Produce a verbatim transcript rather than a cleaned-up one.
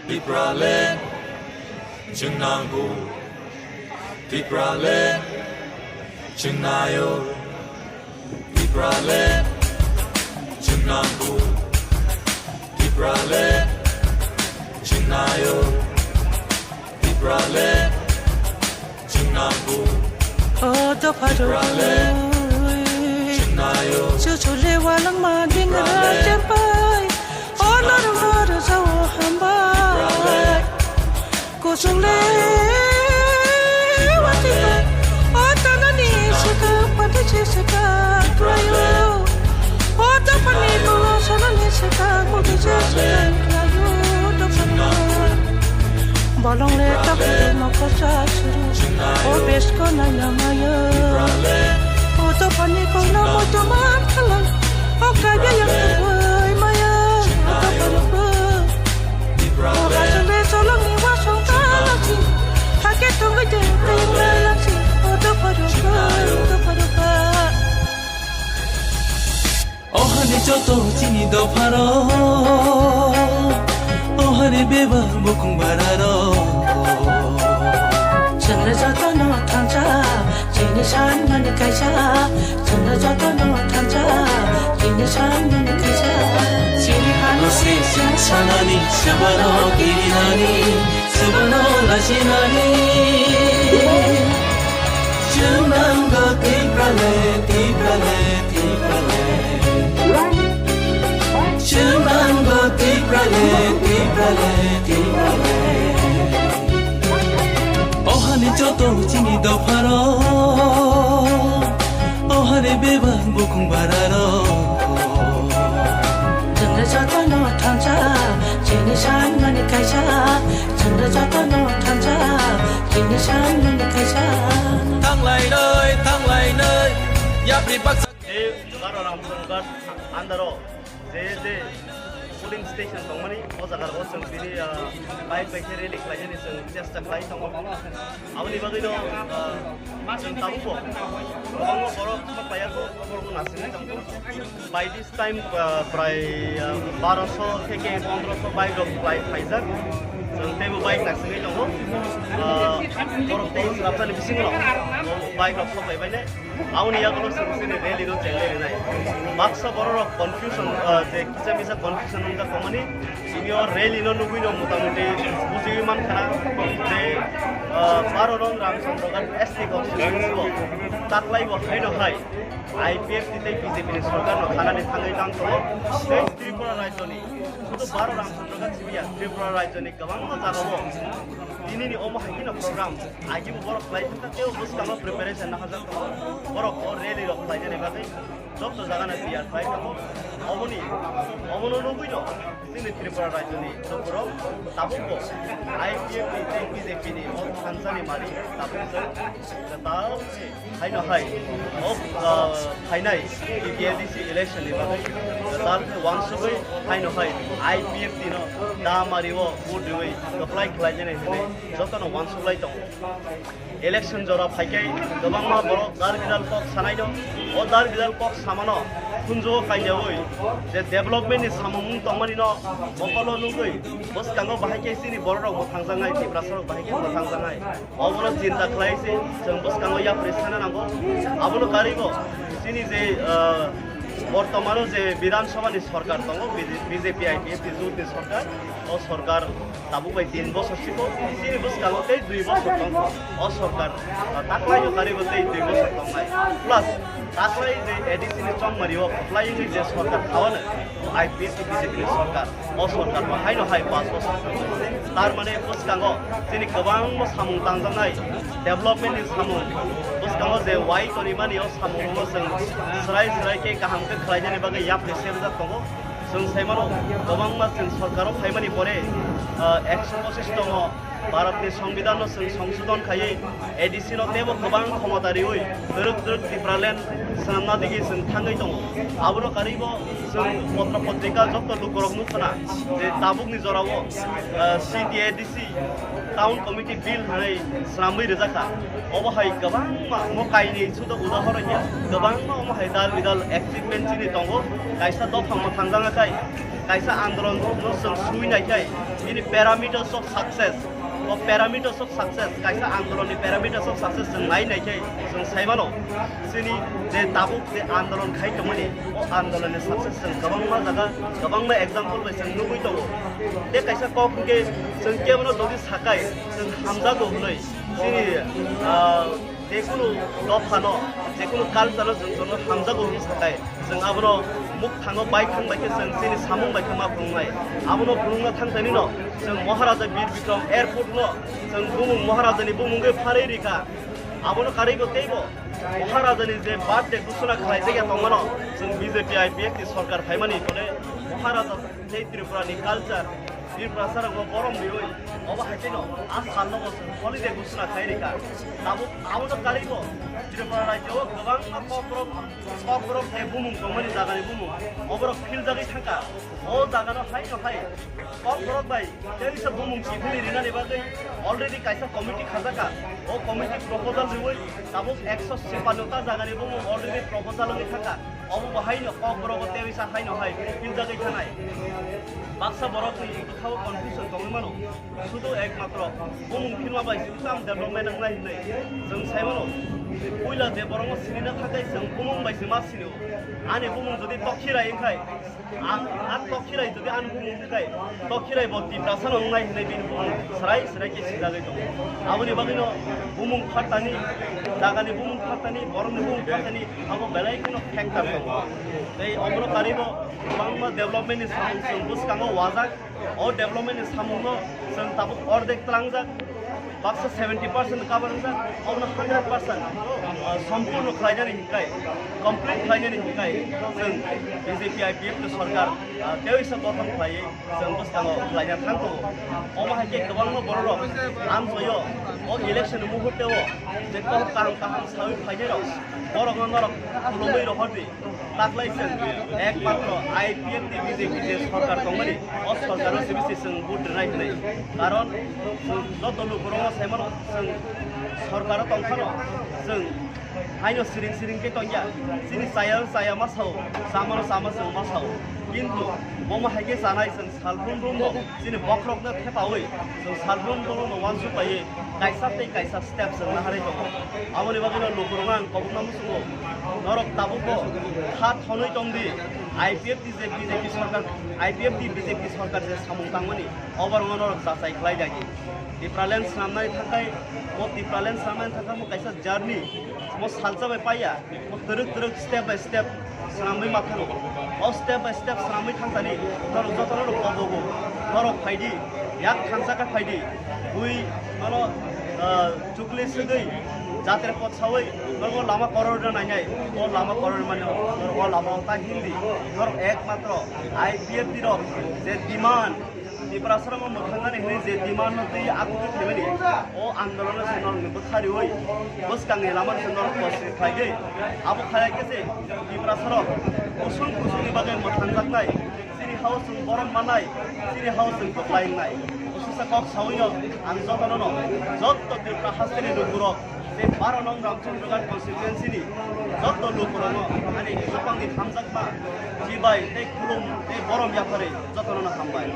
Tipraland chwng nango, Tipraland chwng naio, Tipraland chwng nango, Tipraland chwng naio, Tipraland chwng nango. O dopha rok, Tipraland chwng naio, chuchule walangma dingra Tipraland chempai. O norok no rwjao hambai. Kuchung le watwi bai. O tanani swkang phatwi se swkang kwlaio. O dophani tolo sanani swkang phatwi se swkang kwlaio. Dophani bolong le takhuk mokol sa suru. O besko naina maya. O dophani kokno moito man khalai. O kaiga yang tubui maya. O dophani bo. O hasing le solongni wasong talachi. Hake tongwi de tayang layangsi. O dophani bo. O dophani bo. O hani joto chini dopharo, o hani bebak bukung bararo. Chwngno jotono thansa, chini sanmani kaisa. Chwngno jotono thansa, chini sanmani kaisa. Chini hano se chwng sanani, swbano kirinani, swbano lachinani. Chwng nango Tipraland, Tipraland, Tipraland. Chwng nango Tipraland, Tipraland, Tipraland. O hani joto chini dopharo, o hani bebak bukung bararo. Chwngno jotono thansa, chini sanmani kaisa. Chwngno jotono thansa, chini sanmani kaisa. Thanglai noi, thanglai noi, yapri baksa. Ei baro Ramchandra Ghat andaro je je polling station tongmani, o jaga o chwng bini, ah, bike bai khe rally khlainani chwng chesta khlai tongo. Aboni bagwino, ah, chwng tabukbo kwbangma borok ma paiya kho, borokno nasingwi tongkho. By this time, ah, prai, ah, barosho theke pondrosho bike rok khlai phaijak. Chwng teibo bike nasingwi tongo. Ah, borok tei swrapjani bisingo bike rok sok bai bainai. Aboni yagulo chwng chini rally no chenglai rinai. Baksa borok rok confusion, ah, je kisa misa confusion wngjak tongmani, tini o rally no nugwi no motamuti bujiwi mankha je, ah, baro ron Ramchandra Ghat S T constituency o taklai bo haino hai I P F T tei B J P ni sorkar no khanani thangwi tang tongo. Tei Tripura rajyo ni, sudu baro Ramchandra Ghat sibiya, Tripura rajyo ni kwbangma jaga o tini ni omo hai kheno program. Agi bo borok khlai thangkha, tei bwskango preparation nahajak tongo. Borok o rally rok khlainani bagwi jotto jaga no tiyar khlai tongo. Oboni, obono nugwi no chini Tripura rajyo ni lukurok tabukbo I P F T tei B J P ni o thansani mari tabuk chwng kwtal khe haino hai o, ah, phainai T T A D C election ni bagwi kwtal khe uansugwi haino hai I P F T no da mari o vote riwi kwplai khlainani hinwi jotono uansuglai tongo. Election jora phaikhai kwbangma borok dar bidal kok sanaino. O dar bidal kok samano khunjugo kaijaui je development ni samung tongmani no mokolo nugwi bwskango bahai khe chini borok rok mwthangjaknai, Tiprasa rok bahai khe mwthangjaknai. Obono chinta khlai se chwng bwskango yapri sana nango. Abono karwi bo chini je, ah, bortomano je Bidhan Sabha ni sorkar tongo, B J P I P F T jut ni sorkar, o sorkar tabuk bai tin bosor siko, chini bwskango tei dui bosor tongkho. O sorkar, ah, taklaino karwi bo tei dui bosor tongnai. Plus, taklai je A D C ni chongmari o kwplai wngwi je sorkar thawano, I P F T B J P ni sorkar, o sorkar bo haino hai panch bosor tongnai. Tar mane bwskango chini kwbangma samung tangjaknai, development ni samung, bwskango je wai tonimani o samung no chwng swrai swrai khe kaham khe khlainani bagwi yapri serjak tongo. Chwng sai mano, kwbangma chwng sorkaro phaimani pore, ah, ekso pochish tongo, Bharatni Songbidanno chwng songsodon khaiwi A D C no teibo kwbang khomota riwi twrwk twrwk Tipraland swnamna digi chwng thangwi tongo. Abono karwibo chwng potro potrika jotto lukurok nukkhna je tabukni jorao, ah, C T A D C Town Committee Bill hwnwi swnamwi rwjakha. Obo hai kwbangma, omo kainwi sudo udahoron ya, kwbangma omo hai dal bidal achievement chini tongo. Kaisa dophang mwthangjaknai khai Kaisa andolon no chwng sui naikhai, bini parameters of success, o parameters of success, kaisa andolon ni parameters of success chwng nai naikhai, chwng sai mano, chini je tabuk je andolon khai tongmani, o andolon ni success chwng kwbangma jaga, kwbangma example bai chwng nugwi tongo. Tei kaisa kok hwnkhe chwng kebono jodi sakai, chwng hamjago hwnwi, chini, ah, jekunu dophano, jekunu culture-o chwng jono hamjago hwnwi sakai, chwng abono mukthango bai thang bai khe chwng chini samung bai khe ma phunuknai. Abono phunukna thang thanino chwng Maharaja Bir Bikram Airport-no chwng bumung Maharajani bumungwi pharwi rikha. Abono karwibo teibo Maharajani je birthday ghosona khlaijak ya tongmano, chwng B J P I P F T sorkar phaimani tole Maharaja tei Tripura ni culture, Tripura sarokno borom riwi, obo hai kheno a salno bo chwng holiday ghosona khai rikha. Tabuk abono karwibo Tripura rajyo o kwbangma kokborok, kokborok tei bumung tongmani jagani bumung, oborok philjagwi thangkha. O jagano hai no hai kokborok bai tei kisa bumung kiphilwi rinani bagwi already kaisa committee khajakha. O committee proposal riwi tabuk ekso sepano ta jagani bumung already proposal wngwi thangkha. Obo bo haino kokborok o tei kisa haino hai philjagwi thanai. Baksa borokni bwkhao confusion tongwi mano. Sudu ekmatro bumung philma bai se tam development wngnai hinwi chwng sai mano. Puila je borokno sinina thakai chwng bumung bai se ma sinio. Ani bumung jodi tokhirai wngkhai, ang a tokhirai jodi ani bumung wngkhai, tokhirai bo Tiprasano wngnai hinwi bini bumung swrai swrai khe sijagwi tongo. Aboni bagwino bumung phattani, jagani bumung phattani, borokni bumung phattani, abo belai kheno factor tongo. Tei obono karwibo kwbangma development ni samung chwng bwskango wajak. O development ni samungno chwng tabuk ordek tlangjak, baksa seventy percent cover wngjak, obono hundred percent, ah, sompurno khlainani hinkai, complete khlainani hinkai chwng B J P I P F ni sorkar, ah, tei sa gothon khlaiwi chwng bwskango khlaina thang tongo. Omo hai khe kwbangma bororok amchoyo o election ni muhurte o je kok kaham kaham sawi phainairok borokno norok khulumwi rohordi. Taklai chwng ekmatro I P F T ni B J P je sorkar tongmani, o sorkaro se bisi chwng vote rwnai hwnwi. Karon chwng joto lukurokno sai mano, chwng sorkaro tong phano chwng haino siring siring khe tongya. Chini chaya chaya ma sao, chamano chama chwng ma sao. Kintu bomo hai khe chanai chwng sal brum brum no. Chini bokhorokno thepawi chwng salbrum borokno uansuk laiwi kaisa tei kaisa step chwng naharwi tongo. Aboni bagwino lukurokno ang kobokna muchungo, norok tabukbo kha thonwi tongdi. I P F T je B J P sorkar, I P F T B J P sorkar je samung tangmani, oborokno norok jachai khlai dagi. Tipraland swnamnani thangkhai, mo Tipraland swnamnani thangkhai mo kaisa journey, mo salsa bai paiya. Twrwk twrwk step by step swnamwi ma thangno. O step by step swnamwi thangtani norok jotono rok kobogo. Norok phaidi, yak thansa khe phaidi. Bui nono, ah, chukli swgwi jatre pot sawi norok lama koror rwna nainai. O lama koror mani norok o lama o ta hindi. Norok ekmatro I P F T rok je demand Tiprasarokno mwthangnani hwnwi je demand no twi agutwi phaimani, o andolono se norokni bwkha riwi bwskangni lamano se norok kosri khlaigwi. Abo khlai khe se Tiprasarok kusung kusungni bagwi mwthangjaknai, chini hao chwng borom mannai, chini hao chwng kwplai wngnai. Bwswksa kok sawino ang jotono no, jotto Tripura hasteni lukurok, tei baro nong Ramchandra constituency ni jotto lukurokno ani khapangni hamjakma chibai tei khulum tei borom yapharwi jotono no hambai.